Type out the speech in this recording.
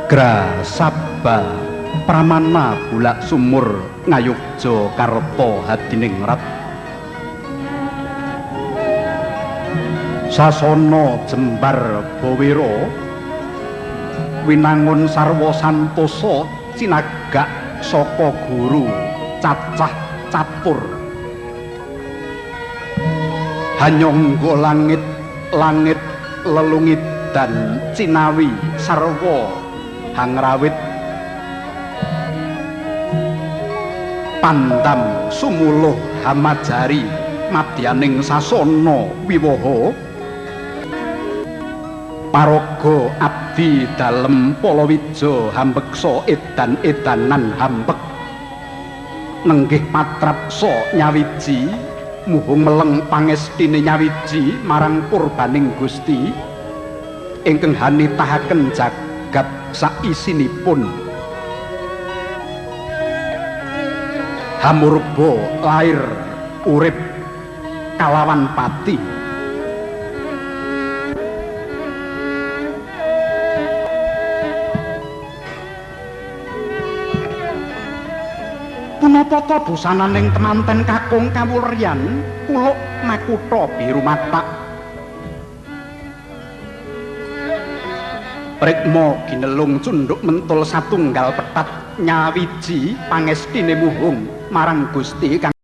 Grasaba pramana bulak sumur ngayogja karta hadiningrat. Sasana jembar bawira winangun sarwa santosa cinagak saka guru cacah catur. Hanyangga langit langit lelungidan cinawi sarwa hangrawit. Pandam sumuluh hamajari madyaning sasana wiwaha. Paraga abdi dalem palawija hambeksa edan-edanan hambek. Nenggih patrapsa nyawiji muhung meleng pangestine nyawiji marang purbaning Gusti ingkang hanitahaken jagat saisinipun. Hamurba lair urip kalawan pati. Punapa ta busananing temanten kakung kawulyan kuluk makutha biru matak. Rikma ginelung cunduk mentul satunggal petat nyawiji pangestine muhung marang Gusti kang